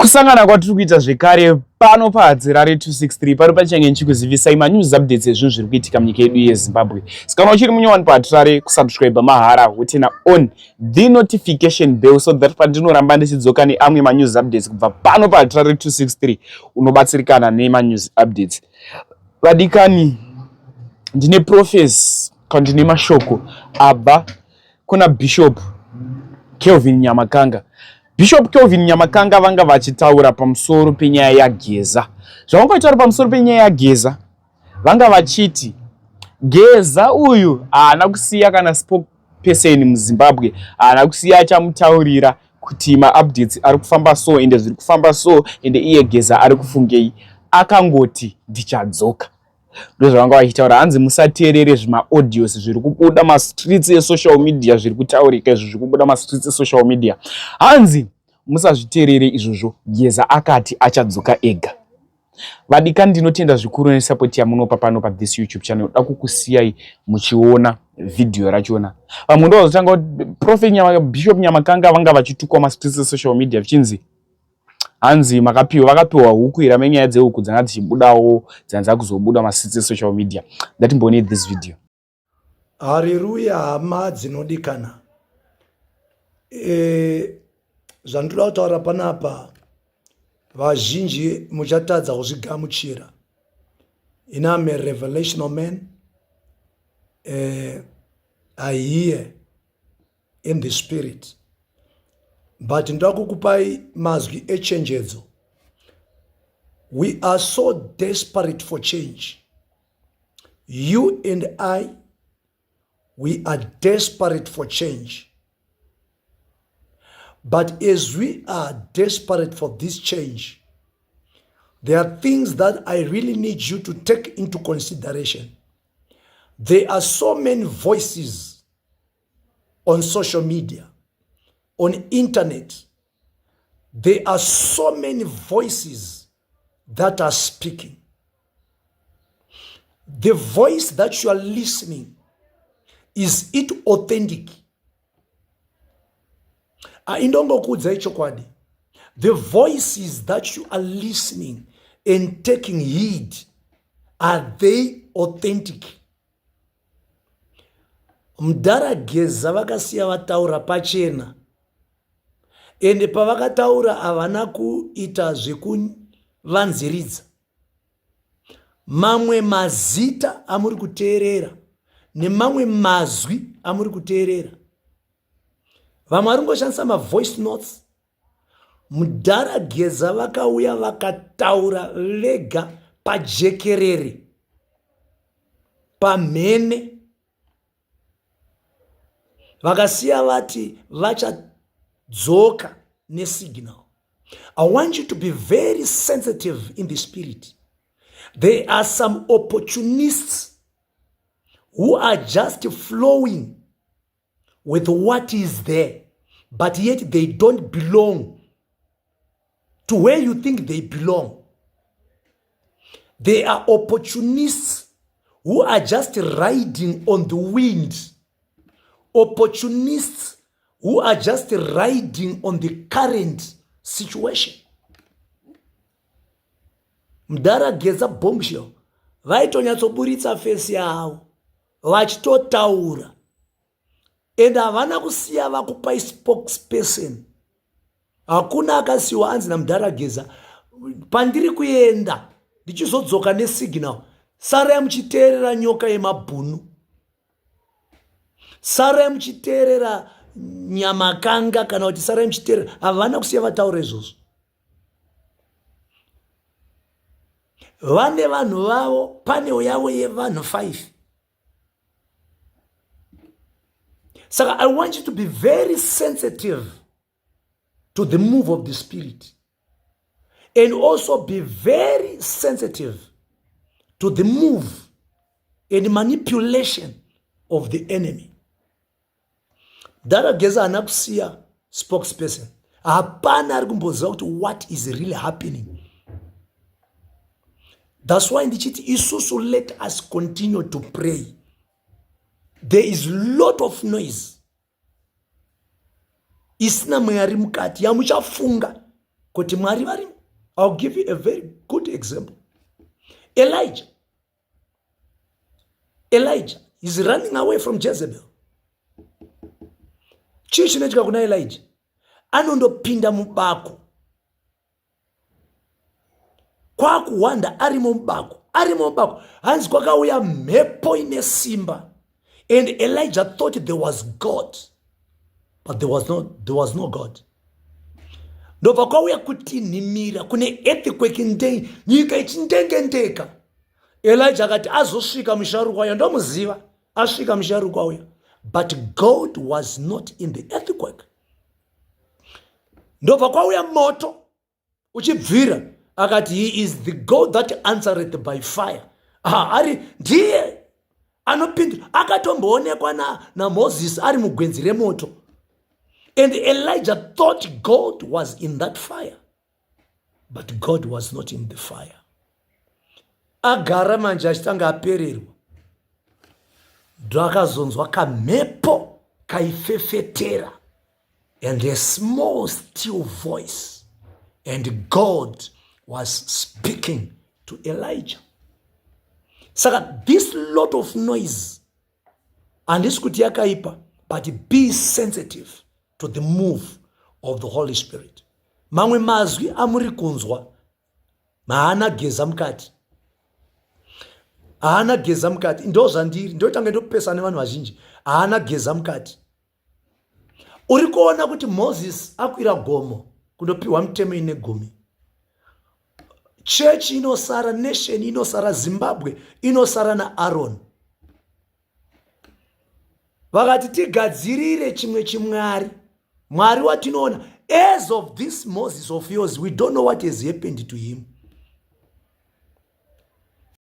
Kusangana kwatiri kuita zvekare pano paHadzirare 263 pano pachange ndichikuzivisai manews updates ezvinhu zviri kuitika munyika yedu yeZimbabwe. Saka kana uchiri munyowani paHatirare kusubscribe mahara woturn on the notification bell so that pandinoramba ndichidzoka neamwe manews updates kubva pano paHatirare 263 unobatsirikana nemanews updates. Vadikani, ndine prophecy kana ndine mashoko abva kuna Bishop Kelvin Nyamakanga. Bishop Kelvin Nyamakanga vanga vachitaura pamusoro penyaya yaGeza. Zvavanga vachitaura pamusoro penyaya yaGeza, vanga vachiti Geza uyu haana kusiya kana spokesperson muZimbabwe, haana kusiya achamutaurira kuti maupdates ari kufamba so ende zviri kufamba so ende iye Geza ari kufungei. Akangoti ndichadzoka. Ndozvavanga vachitaura, hanzi musateerere zvimaaudios zviri kubuda mastreets esocial media, zviri kutaurika izvo zviri kubuda mastreets esocial media, hanzi musazviteerere izvozvo. Geza akati achadzoka ega. Vadikani, ndinotenda zvikuru nesapoti yamunopa pano pathis YouTube channel. Da kukusiyai muchiona vhidhiyo rachona. Vamwe ndo vazotanga kuti Prophet Nyama, Bishop Nyamakanga vanga vachitukwa mastreets esocial media vichinzi hanzi makapiwa, vakapiwa huku ira menyaya dzehuku dzanga dzichibudawo, dzanga dzakuzobuda mastreets esocial media. Ngatimboonei this video. Hareruya, hama dzinodikana. Zvandinoda kutaura panapa, vazhinji muchatadza kuzvigamuchira. Ini am a revelational man. I hear in the spirit, but ndoda kukupai mazwi echenjedzo. We are so desperate for change. You and I, we are desperate for change. But as we are desperate for this change, there are things that I really need you to take into consideration. There are so many voices on social media, on internet. There are so many voices that are speaking. The voice that you are listening, is it authentic? Indongokuudzai chokwadi. The voices that you are listening and taking heed, are they authentic? Mudhara Geza vakasiya vataura pachena, ende pavakataura havana kuita zvekuvanziridza. Mamwe mazita amuri kuteerera nemamwe mazwi amuri kuteerera, vamwe vari kungoshandisa mavoice notes. Mudhara Geza vakauya vakataura vega pajekerere, pamhene, vakasiya vati vachadzoka nesignal. I want you to be very sensitive in the spirit. There are some opportunists who are just flowing with what is there, but yet they don't belong to where you think they belong. They are opportunists who are just riding on the wind, opportunists who are just riding on the current situation. Mudhara Geza Bombshell vaitonyatsoburitsa face yavo vachitotaura, ende havana kusiya vakupai spokesperson. Hakuna akasiyiwa anzi namudhara Geza, "Pandiri kuenda ndichizodzoka nesignal, sarai muchiteerera Nyoka Yemabhunu, sarai muchiteerera Nyamakanga," kana kuti "sarai muchiteerera." Havana kusiya vataura izvozvo. Vane vanhu vavo, panel yavo yevanhu 5. Saka I want you to be very sensitive to the move of the spirit and also be very sensitive to the move and manipulation of the enemy. Mudhara Geza haana kusiya spokesperson. Hapana ari kumboziva kuti what is really happening. That's why ndichiti isusu, let us continue to pray. There is lot of noise isina Mwari mukati yamuchafunga. Kuti Mwari varimo. I'll give you a very good example. Elijah. Elijah is running away from Jezebel. Chii chinoitika kuna Elijah? Anondopinda mubako, kwakuhwanda arimo mubako, arimo mubako. Hanzi kwakauya mhepo ine simba, and Elijah thought there was God, but there was no God. Ndobva kwauya kutinhimira kune earthquake, nde nyika ichindengendeka. Elijah akati, "Azosvika musharukwa uya, ndomuziva, asvika musharukwa uya." But God was not in the earthquake. Ndobva kwauya moto uchibvira. Akati, "He is the God that answereth by fire." Ah, ari ndiye anopindura. Akatomboonekwa naMozisi ari mugwenzi remoto, and Elijah thought God was in that fire, but God was not in the fire. Agara manje achitanga apererwa, ndoakazonzwa kamhepo kaifefetera and a small still voice, and God was speaking to Elijah. Saka this lot of noise, handisi kuti yakaipa, but be sensitive to the move of the Holy Spirit. Mamwe mazwi amuri kunzwa haana Geza mukati, haana Geza mukati. Ndo zvandiri, ndotanga ndopesana nevanhu vazhinji. Haana Geza mukati. Uri kuona kuti Moses akwira gomo kundopiwa mitemo ine 10. Chechi inosara, nation inosara, Zimbabwe inosara naAron. Vakati, "Tigadzirire chimwe chimwari, Mwari watinoona. As of this Moses of yours, we don't know what has happened to him."